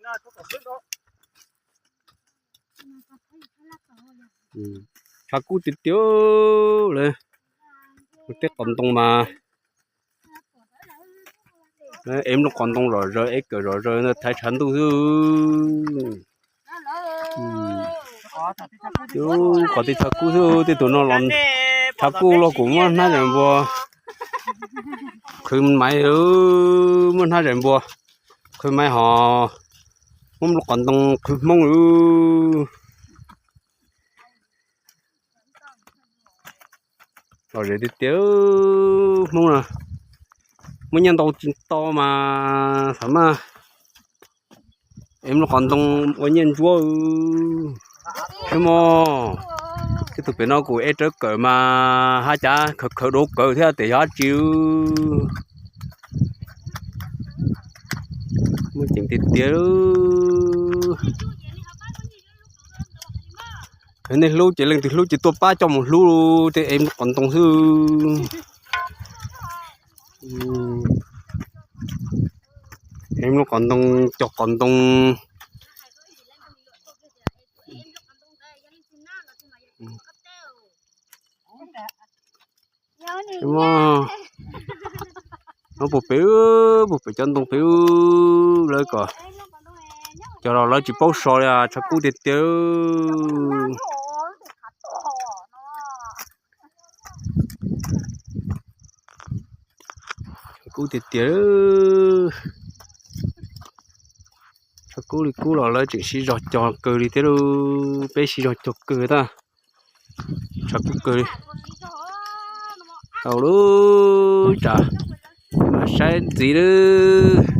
Tshav kub tiag tiag lawm. Tej qos ntoo mas ev lub qos ntoo zom zaws, ev kawm zom zaws ntawd thaiv tshav ntuj xwb. Qhov tej tshav kub xwb, tej tus no los tshav kub los kuj muab hnab zais npua qhwv maiv, muab hnab zais npua qhwv maiv hos muab lub qos ntoo qhwv hmoob. Lom zem tiag tiag Hmoob na, muaj nyiaj ntau tsis tau mas thaum maj ev lub qos ntoo ua nyiaj ntsuab. Saib mog, tej tus pem no kuj ev rawv kawm mas haj cav khaws khaws dua kawm thiab tias yog dab tsi. Muaj ceem tiag tiag. Nej hlub ces leej twg hlub ces tuaj pab coj mus hlub, tej ev lub qos ntoo xwb. Ev lub qos ntoo, cog qos ntoo. Puag pem, puag pem cov ntoo pem lawv kom cov los lawv tsis paub so li, tshav kub tiag tiag. Tshav kub tiag tiag. Tshav kub li kub los lawv tseem siv zog cog kawg li thiab lauj, peb siv zog cog kawg tag. Tshav kub kawg li. Tau lub tsam mas saib ntxiv lawm.